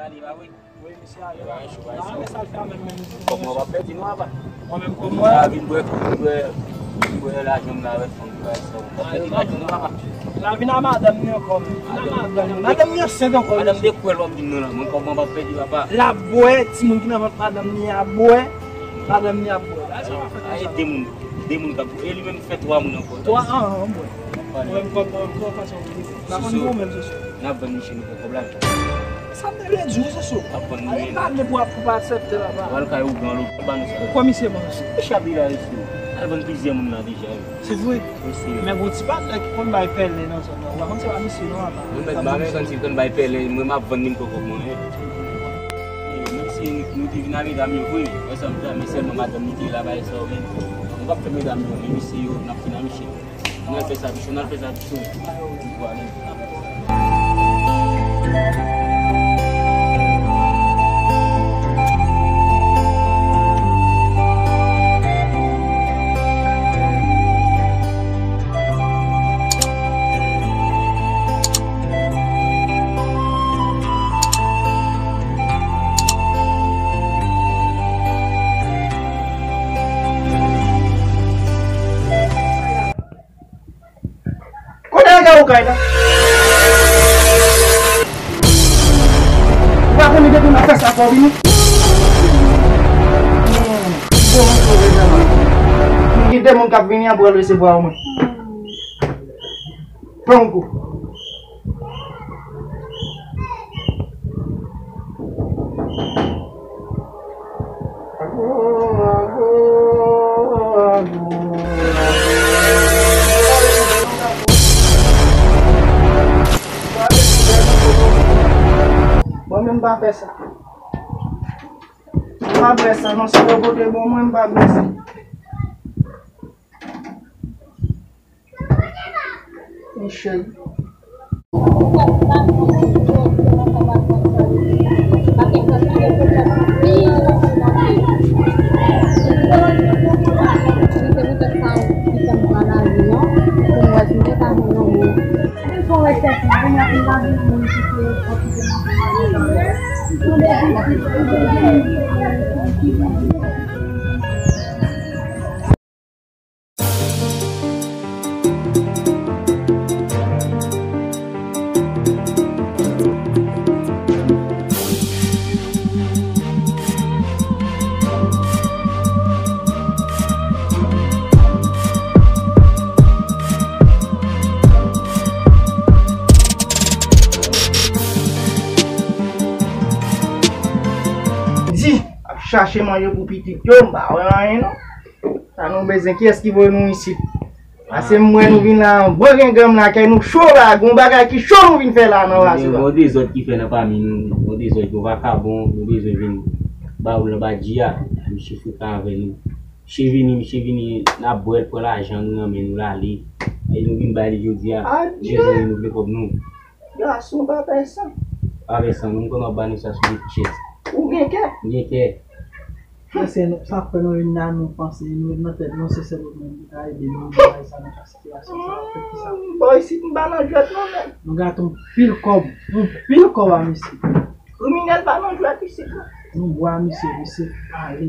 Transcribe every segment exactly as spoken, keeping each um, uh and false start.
Wi, misye ale la. Nan men sa l fè a menm, menm. Kòman w ap pèdi nou apa? Mwen menm kòm mwen. Sa vin bwè, vin bwè, vin bwè lajan m la avèk fanm ki pa sa. W ap pèdi lajan nou apa? La vin a madanm ni ankò menm. Vin a madanm ni. Madanm ni ansent ankò. Madanm de kwèl w ap vin nan la. Mwen kòman w ap pèdi papa? L ap bwè, timoun ki nan vant madanm ni a bwè. Madanm ni ap bwè. Aye de moun, de moun k ap bwè. E li menm fè twa moun ankò. Twa an an bwè. Mwen menm kòm mwen ankò fason. N ap vann pou ou menm, Soso. N ap vann misye, nou pran kòb la. Sa m te vle di w, Soso. N ap vann misye. N ap pale pou ap, pou pa aksepte la, ba. W al kay ougan, ougan ba nou sa. Ou kwè misye bon, Soso? Misye ap vin la, Soso. Al vann plizyè moun la deja, wi. Se vre? Wi, se vre. Men gon ti patnè ki konn bay pèlen nan zòn nan. Ou pa konn se pa misye, non, apa? Mwen mèt ba men konn si l konn bay pèlen, mwen m ap vann li, m pran kòb mwen, hein. Menm si nou te vin a medam yo vre, wè sa m di a, men sèlman madanm li te la, bagay sa yo, men nou p ap fè medam yo, men mesye yo, n ap fin a misye. N al fè sa, bichon, n al fè sa, bichon. Vwala. Kote nèg la ou kay la? Ou pa konnen depi m ap fè sa fò w vini? Bon, bon, bon, bon, bon. Gen de moun k ap vini an pou al resevwa w mwen. Pran yon kou. Bon, men m pa fè sa. M pa fè sa, non, si yo pote bon, mwen, m pa fè sa. Michel. Di, ap chache manje pou pitit yo, m pa wè anyen non. Sa nou bezwen? Kiyès ki voye nou isit? Pase m wè nou vin la anvan gen ganm lakay nou cho la, gon bagay ki cho nou vin fè la nan razo a. Gen yon dezòd ki fè nan pami nou, yon dezòd, yon vakabon, nou bezwen vin ba ou l anba dji a. Misye foukan avè nou. Misye vini, misye vini, n ap bwè l, pran lajan nou nan men nou, l ale. E nou vin bay li jodi a. Adye! Jezi, nou vle kòb nou. Gason pa fè sa. Pa fè sa, nou konn ap ba nou sa sou de ti chèz. Ou gen kè? M gen kè. Paske nou, sa fè nou vin la, nou panse, nou met nan tèt nou, se sèl ou menm ki ka ede nou nan bagay sa, nan ka sitiyasyon sa, fè ki sa. Bòy, si m pa nan jwèt non, men. Nou gate yon pil kòb, yon pil kòb a misye. Kriminèl pa nan jwèt isit non. Nou bwa misye, misye ale.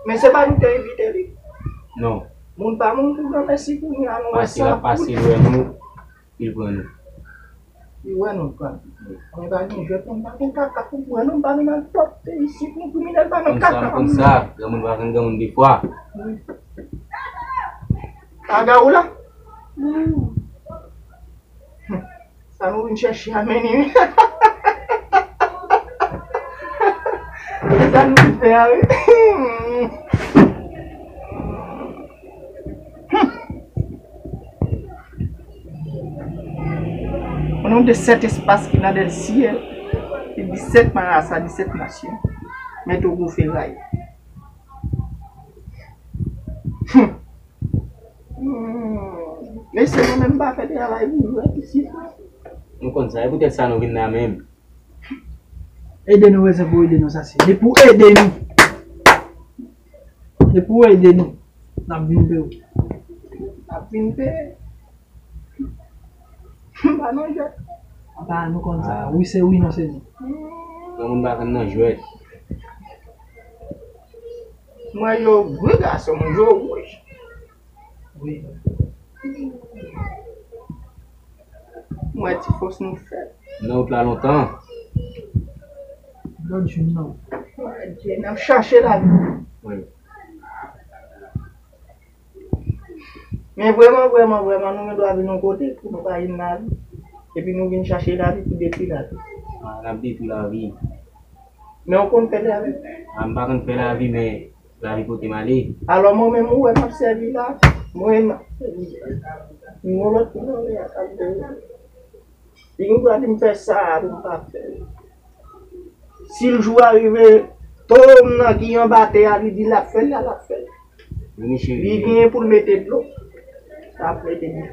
Men se pa nou te envite li. Non. Moun pa moun pou granmèsi kounye a, nou wè sa. Pase l ap pase, l wè nou. Li pran nou. Li wè nou pran. Mwen pa gen jwèt, mwen pa gen kaka pou mwen, non, m pa vin al pòte isit, nou kriminèl pa nan kaka. Konn sa, konn sa, granmoun pa konn granmoun defwa. Aga ou la? Sa nou vin chèche a mennen wi. Se sa nou vin fè a wi. Au nom de cet espace qui n'a del ciel, de dix-sept marasa, dix-sept nasyon, mèt ou gwo feray. Mesye, mwen menm m pa fè travay pou jwèt isit. Nou konn sa, e poutèt sa nou vin la menm. Ede nou, rezon pou ede nou, sa se. Depi w ede nou. Depi w ede nou, n ap vin peye w. N ap vin peye. M pa nan jwèt. Apa nou konn sa. Ah. Wi, se wi, non, se non. Granmoun pa konn nan jwèt. Mwen yo gri gason, mwen yo wouj. Wi. Mwen ti fòs nou fè. Nan wout la lontan. Lòt jou, non. Mwen di, n ap chache lavi. Wi. Men vrèman, vrèman, vrèman, nou gen dwa vin yon kote pou nou pa jwenn lavi. Epi nou vin chache lavi pou detwi lavi. Ah, n ap detwi lavi. Men w konn fè lavi? Ah, m pa konn fè lavi, men lavi pote m ale. Alò, mwen menm, ou wè, m ap sèvi lavi. Mwen, m ap sèvi lavi. Yon lòt moun nan lè a k ap veye. Li gen dwa di m fè sa a pou m pa fè l. Si l jou a rive, tonm nan ki anba tè a, li di l ap fè l la, l ap fè l. Vini, cheri. Li genyen pou l mete dlo. L ap mete dlo.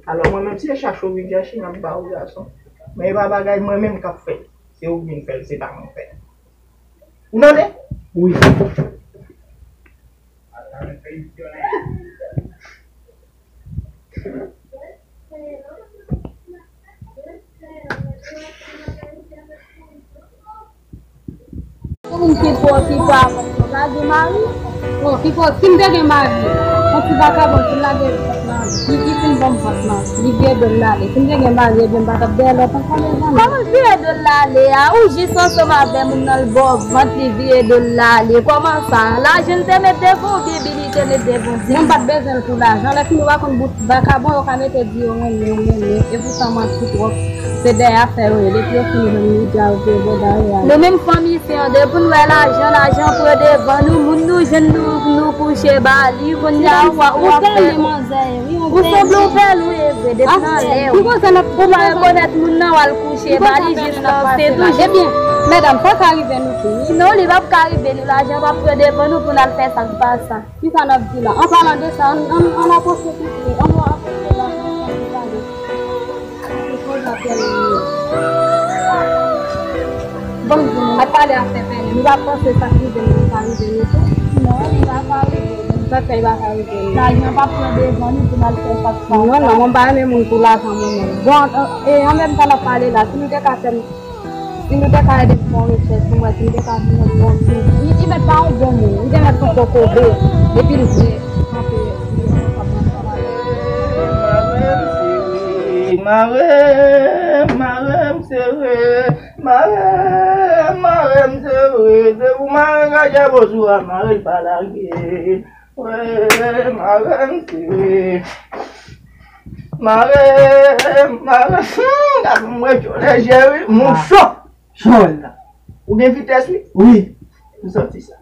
Alò, mwen menm, se chache w vin chache, m ap ba ou gason. Men e pa bagay mwen menm k ap fè l. Se ou k vin fè l, se pa mwen k fè l. Ou tande? Wi. Moun ki po, ki po avan yo lage mari. Oh, ki po, si m te gen mari, yon ti vakabon ki lage vant lan, li, li fin ban m vant lan, li vye do l ale. Si m te gen mari, ebyen m pa t ap dèyè lòt ankò, mezanmi. Kòman l vye do l ale a? Ou jis ansanm avè moun nan, l ba w vant, li vye do l ale. Kòman sa? Lajan l te met devan w, oubyen bi li te met devan w? Mwen m pa t bezwen l pou lajan. Lè fini, ou pa konn bout vakabon, yo ka mete di yo renmen, yo renmen. Epoutan manti twòp. Se dèyè afè yo ye. Depi yo fin jwenn li, yo di a yo voye bòda yo ale. Nou menm fanmi isi an, depi n wè lajan, lajan pran devan nou, moun nou jwenn nou, nou kouche ba li, kounye a w ap fè. Ou sanble w bèl, wi, e vre, depi nan lè, wi. Ou pa rekonèt moun nan, w al kouche ba li jis nan, se toujou. Ebyen, medam, sa ka rive nou tou, wi. Non, li p ap ka rive nou, lajan p ap pran devan nou pou n al fè sa k pa sa. Kisa n ap di la? An palan de sa, ann, ann, ann apwoche pi pre, ann apwoche la, ann pale. Bon, nou ap pale afè pèlen. Nou pa panse sa k rive nou, li ka rive nou tou? Non, li pa ka rive nou. Sa k fè li pa ka rive nou? Lajan p ap pran devan nou pou n al fè sa k pa sa. Non, non, mwen m pa renmen moun pou lajan mwen menm. Bon, e, an menm tan n ap pale la, si nou te ka fè m Si nou te ka ede m fè yon rechèch pou m wè si m te ka vin yon bon moun. Li, li mèt pa yon bon moun. Li te mèt yon kokobe. Epi l vle kanpe, li yon kòb nan sa. Mare m sere, mare m, mare m sere, mare m, mare m sere. Depi w mare kajabòs ou a, mare l pa lage. Mare m sere. Mare m, mare m. Hmm, gade m wè jolè jè wi. Moun cho. Cho la. Ou gen vitès wi. Wi. M santi sa.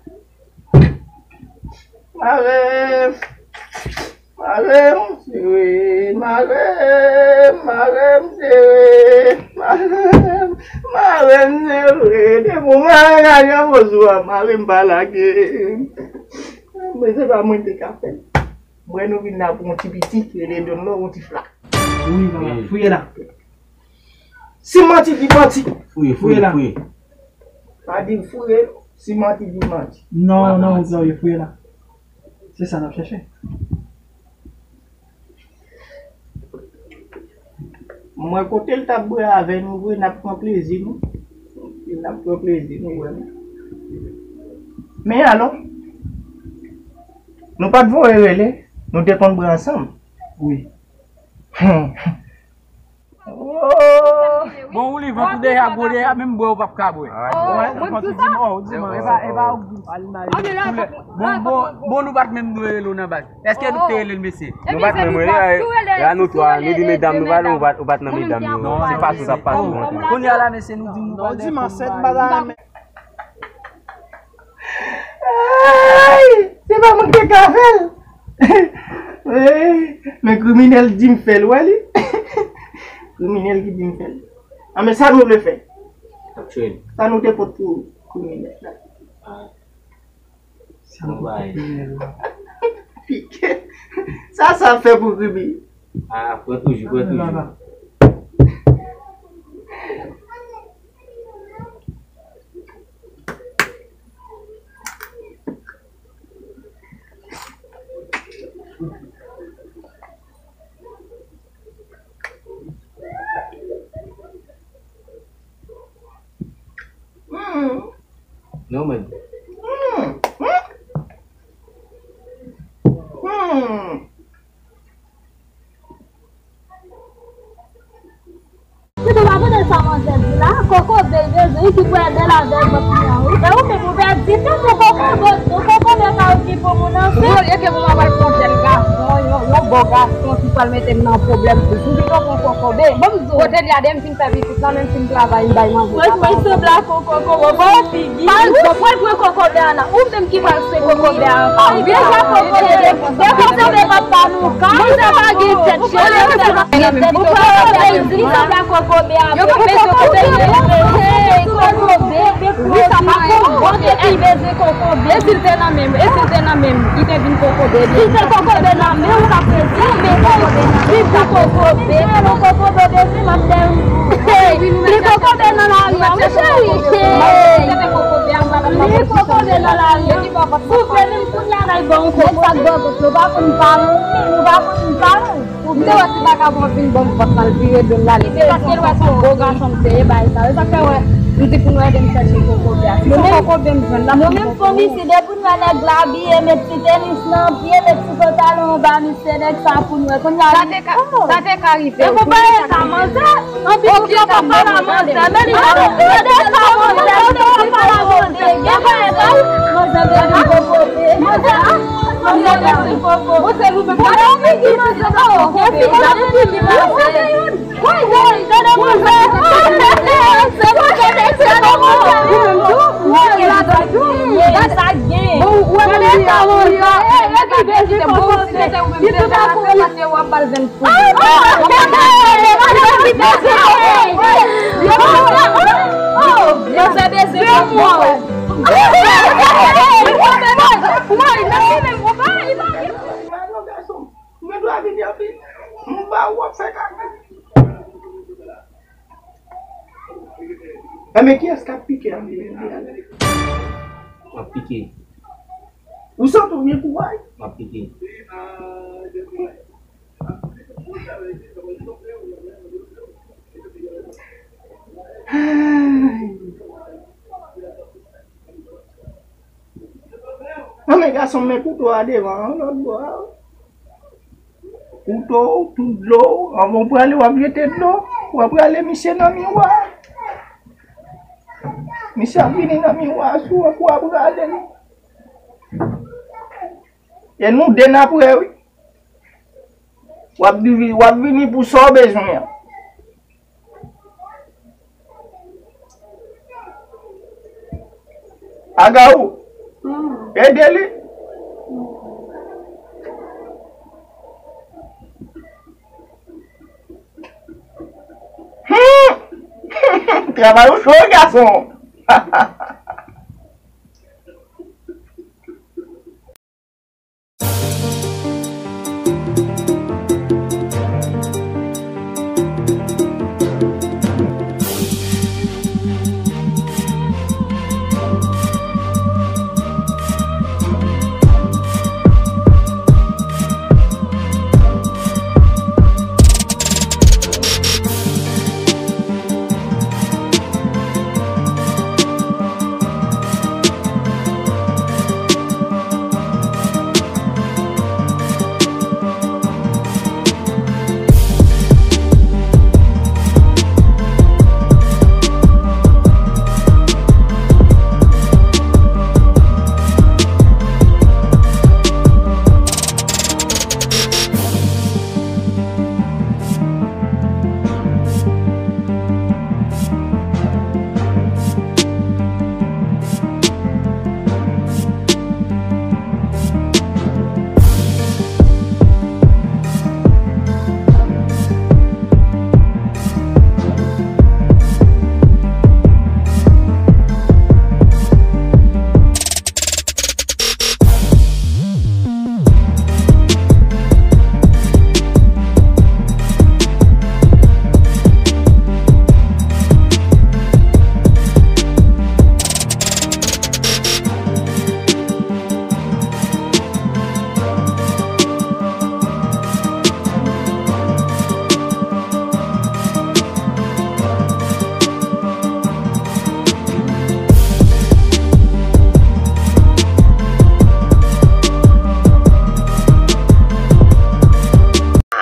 Mare m. Mare m sere. Mare m, mare m sere. Mare m, mare m sere. Depi w mare kajabòs ou a, mare m pa lage. Men se pa mwen te ka fè l. M wè nou vin la pou yon ti piti, rele Don Lo, yon ti fla. Wi, papa, fouye la. Si manti di manti. Fouye, fouye, fouye. Pa di fouye, si manti di manti. Non, non, non, fouye la. Se sa n ap chèche. Mwen kote l t ap bwè avè nou vre, n ap pran plezi nou. N ap pran plezi nou, wè. Men alò, nou pa t voye rele, nou te konn bwè ansanm. Wi. Bon, ou li vant ou deja gwo deja, menm bwè ou p ap ka bwè. Bon, bon, bon, nou pa t menm dwe rele w nan baz. Èske nou te rele l, mesye? Nou pa t menm rele, la nou twa, nou di medam, nou pa, nou pa, ou pa t nan medam yo. Se fason sa pase. Kounye a la, mesye, nou di nou pa. Ou di m ansent, m pa ta renmen. Ay, se pa mwen ki te ka fè l. Men kriminèl di m fè l, wè li. Kriminèl ki di m fè l. A, men sa nou vle fè? Sa nou te pot pou kriminèl la. Sa nou te pot pou kriminèl la. Pike. Sa, sa fè pou kriminèl. A, pran toujou, pran toujou. Non, men. Hmm. Hmm. Hmm. Tito, pa tande sa manzè di la, kokobe bezwen ki pou ede l avèk vant li an, wi. E ou menm ou pèdi tèt ou, kokobe, kokobe ka okipe moun anfin. Olye ke pou mwen pral pran jèn gason, yon, yon bò gason ki pral mete m nan pwoblèm plis. M pito pran kokobe. Bon, m di w. Kote li a, de m fin fè pitit la, menm si m travay, m bay manje. Mwen, mwen sanble ak yon kokobe, bon figi. Pa egzanp, mwen pran kokobe a la. Ou menm ki pral swe kokobe a ankò. Deja kokobe, deja kokobe pa pa nou ka. Manzè pa gen tèt, cheri. Ou pa wè li sanble ak kokobe a. Yo pa bezwen kokobe. Hey, kokobe. Wi, sa pa bon. Bon, e ki bezwen kokobe. E si l te nan men m, e si l te nan men m, li te vin kokobe. Si se kokobe nan men w, sa prezan, men kokobe nan men w, sa kokobe. Kokobe bezwen, m ap fè w. Hey, li kokobe nan lari a, wi, cheri. Hey. Li kokobe nan lari a. Souple, menm kounye a, n al ba w kokobe. Sa k bò kote, nou pa konn paran, nou pa konn paran. M te wè ti vakabon vin ban m vant lan, l vire do l l ale. Se paske l wè se yon gwo gason m te ye, bagay sa yo. E sa k fè wè, m di pou nou ede m chèche kokobe a. Si se yon kokobe m jwenn la, nou menm fanmi, si depi nou wè nèg la abiye, met ti tenis nan pye, met ti pantalon anba misye, nèg sa pou nou wè. Kounye a, sa te ka, sa te ka rive. E konpare sa, manzè. Anpi tou fè pa pale a manzè, men li pa konprann sa manzè, li pa pale a manzè. Gen bagay pa manzè bezwen kokobe. Manzè, manzè bezwen kokobe. Bon, se nou menm. Bon, nou menm ki manzè, non. Gen fi, gen fi ki manzè. Woy, woy, tande manzè. Se manzè, se manzè. Woy, la sa gen. Bon, ou wè manzè a, manzè. E, e ki bezwen kokobe. Li tou pa konnen. Yo pa bezwen. Mwen dwa vini anpil. M ba w ap fè kaka. Enben, kiyès k ap pike a? M ap pike. Ou santi w gen kouraj? M ap pike. Anben, gason m, men kouto a devan an, lòt bò a. Kouto, tout dlo, anvan w prale, w ap jete dlo. W ap rale misye nan miwa. Misye ap vini nan miwa sou w, w ap rale l. E nou de n ap wè, wi. W ap di, w ap vini pou sa w bezwen an. Agawou, ede li. Hmm. Travay ou cho, gason.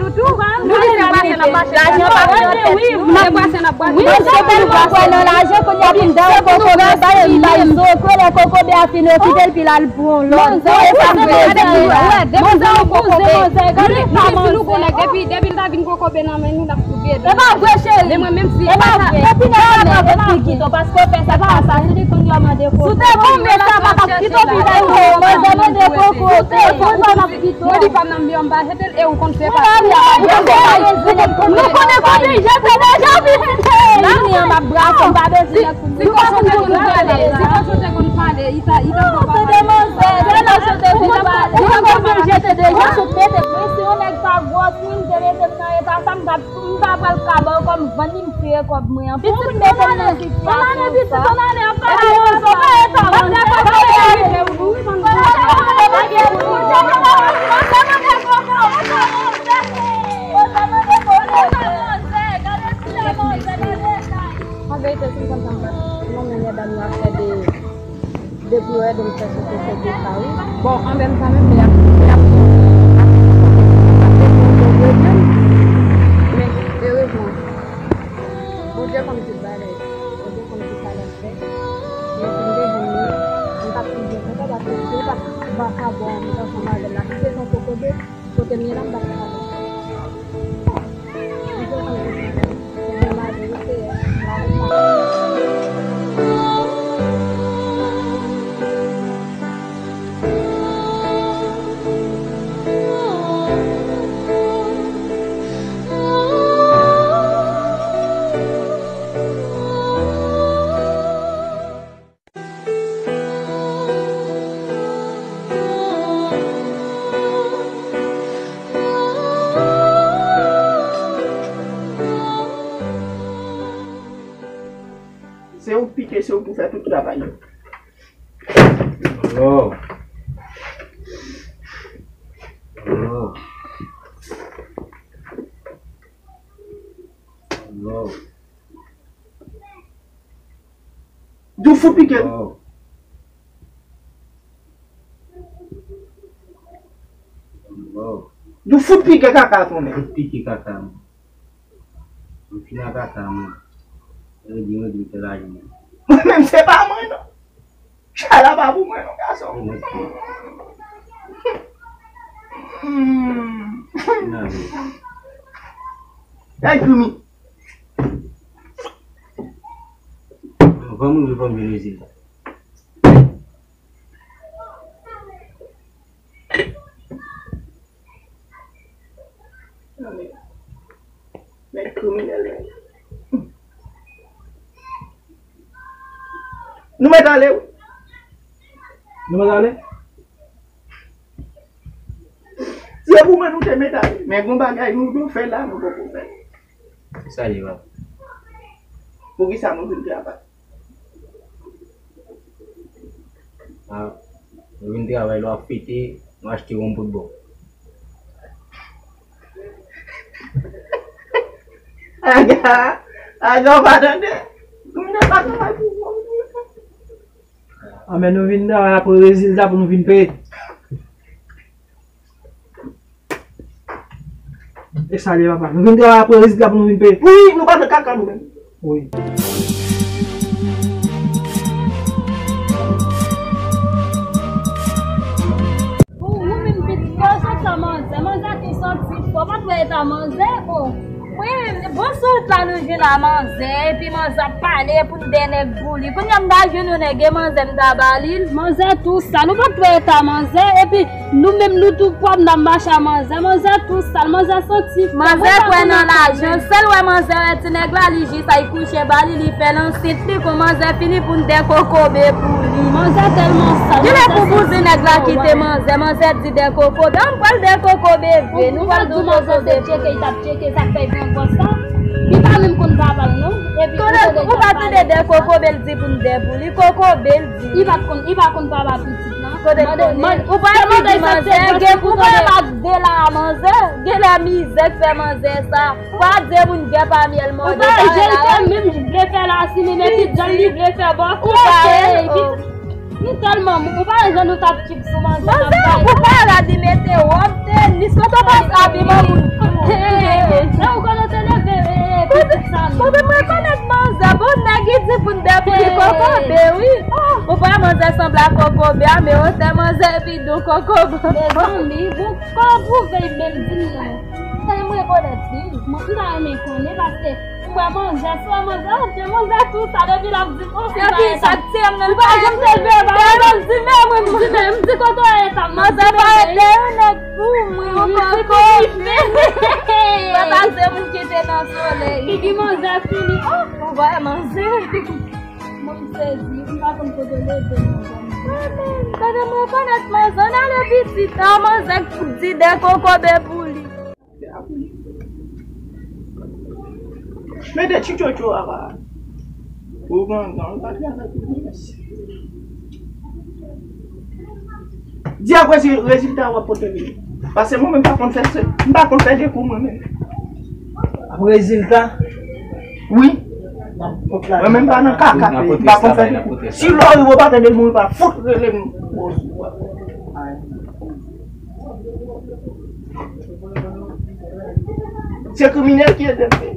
nou tou. Nou di se brase n ap brase. Lajan pa gen anpèt nou. Wi, se tèlman kwè nan lajan, kounye a pou n dan kokobe, ba yo bay zo, kwè lè kokobe a fin okite l, pi l al pran yon lòt. Manzè, ou koze, manzè, ou koze, manzè, gade, menm si nou gon nèg, depi, depi l ta vin kokobe nan men nou, n ap tou pye. E pa vre, cheri. Men mwen, menm si e pa vre. Depi nan la pa vre, figi to, paske w fè sa, sa, sa, se li konn yo mande koko. Si w te konn men sa, pa t ap kite w pi lè, manzè mande koko. Si w te konn sa, w t ap kite w. Mwen di pa m nan, m pa jete l, e ou konn se pa. Ou konn se pa. Nou konnen kote l jete deja, vizite. Mami an, m ap brase, m pa bezwen. Si kochon te konn pale, si kochon te konn pale, li ta, li ta pale. Tande manzè, tande manzè, tande manzè. Ou konn jete deja. Mwen si yon nèg pa gwòs, wi, m te mete m nan eta sa, m ta, m ta pral kaba w kòm vann li, m tire kòb mwen an. Pitit mete m nan sitiyasyon sa. Epi yon sou pa eta manzè. An verite, si m konn sa m pa t nan manyè dam nan ap fè de, de pou yo ede m chèche kote de sa, wi. Bon, an menm tan menm, lè y ap, lè y ap fè yon kote pou yo ede m. Men, erezman, Bondye konn tout bagay. Bondye konn ki sa l ap fè. Men si m te jwenn li, m t ap pi byen kontan paske si yo pa t vakabon ansanm avè l la, si se yon kokobe, kote m ye la, m pa t ka fè. Se ou k pike, se ou pou fè tout travay yo. Oh. Oh. Oh. Di w fout pike l. Oh. Oh. Di w fout pike kaka a tou, men. Fout pike kaka, men. M fin ak kaka, men. Yo di, yo di, m fè lajan. Mwen menm, se pa mwen, non. Chay la pa pou mwen non, gason. Hmm. Nèg Krimi. Van m rive, van m vin rezilta. Nèg kriminèl, nèg. Nou mèt ale, wi. Nou mèt ale? Se pou mwen nou te mèt ale. Men gon bagay nou dwe fè la, nou poko fè. Sa ye, papa? Poukisa nou vin travay? Ah, nou vin travay, lè w ap fete, nou achte wonm pou t bon. Aga, aga, w pa tande? Kriminèl pa travay pou wonm. Ah, men nou vin travay apre rezilta pou nou vin peye. E sa li ye, papa. Nou vin travay apre rezilta pou nou vin peye. Wi, nou pa nan kaka nou menm. Wi. Ou, ou menm pitit, fò w sot sa manzè. Manzè ki soti, fò pa t wè eta manzè, o. Wi, bon, sou wout la nou jwenn a manzè, epi manzè ap pale pou n dè nèg pou li. Kounye a m ta jwenn yon nèg e manzè m ta ba li l. Manzè tou sal, ou pa t wè eta manzè, epi nou menm nou tou pwòp n ap mache a manzè. Manzè tou sal, manzè santi. Manzè kwè nan lajan, sèl wè manzè wè ti nèg la, li jis ay kouche ba li, li fè l ansent, li kon manzè fini pou n dè kokobe pou li. Manzè tèlman sal. Kilè pou bouzen nèg la kite manzè, manzè di dè kokobe, an m pral dè kokobe vre, nou pral di kokobe. Tcheke, li t ap tcheke, sa k fè l pran pòz sa. Li pa menm konn papa l non. Epi ou tande ou pa tande dè kokobe l di pou n dè pou li, kokobe l di. Li pa t konn, li pa konn papa pitit lan. Kote l konnen? Ou pa di manzè, gen pou mwen pa de la manzè, gen lè mizè k fè manzè sa. Pa di moun gen pa myèl mòde. Ou pa jèl fè menm vle fè la si li mete jan li vle fè bò. Ou pa. Nou tèlman mou, ou pa wè jan nou t ap kip sou manzè. Manzè, ou pa la di mete wòb, tenis, kote w pa sa abiman moun. E ou konnen te leve pitit sa nou. Kote m rekonèt manzè, bon nèg li di pou n dè pou li kokobe, wi. Ou pa manzè sanble a kokobe a, men wotè manzè epi dou kokobe. Mezanmi, bon, kòman pou vey menm di m non. Tande m rekonèt li. M ta renmen konnen paske Ou wè manzè, sou wè manzè, ou te manzè tou sa depi l ap di konsa. Epi sa k tire m nan. Ou pa janm te veye pa mwen, m di men mwen, m di men, m di kote w ye sa, manzè pa rete yon nèg pou mwen, yon kòkò. Mwen pa se moun ki te nan solèy. Figi manzè fini. Ou wè manzè. Mwen m sezi, m pa konn kote leve manzè. Tande m rekonèt manzè, n ale pitit, a manzè k di de kokobe pou li. Mete tchitchotcho a pa. Ou gangan, ou pa travay pou mwen. Di ak rezi-, rezilta w ap pote vini. Paske mwen menm m pa konn fè se, m pa konn fè de kou mwen menm. Ap rezilta? Wi. Mwen menm pa nan kaka peyi, m pa konn fè de kou. Si lò rive w pa tande l mouri pa fout rele m. Se kriminèl ki ede m.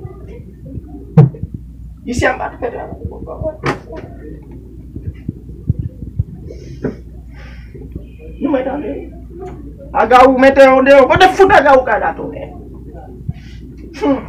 Isi a m pa t fè travay. Nou mèt ale. Agawou mete yon deyò. Kote fout Agawou ka datounen? Hmm.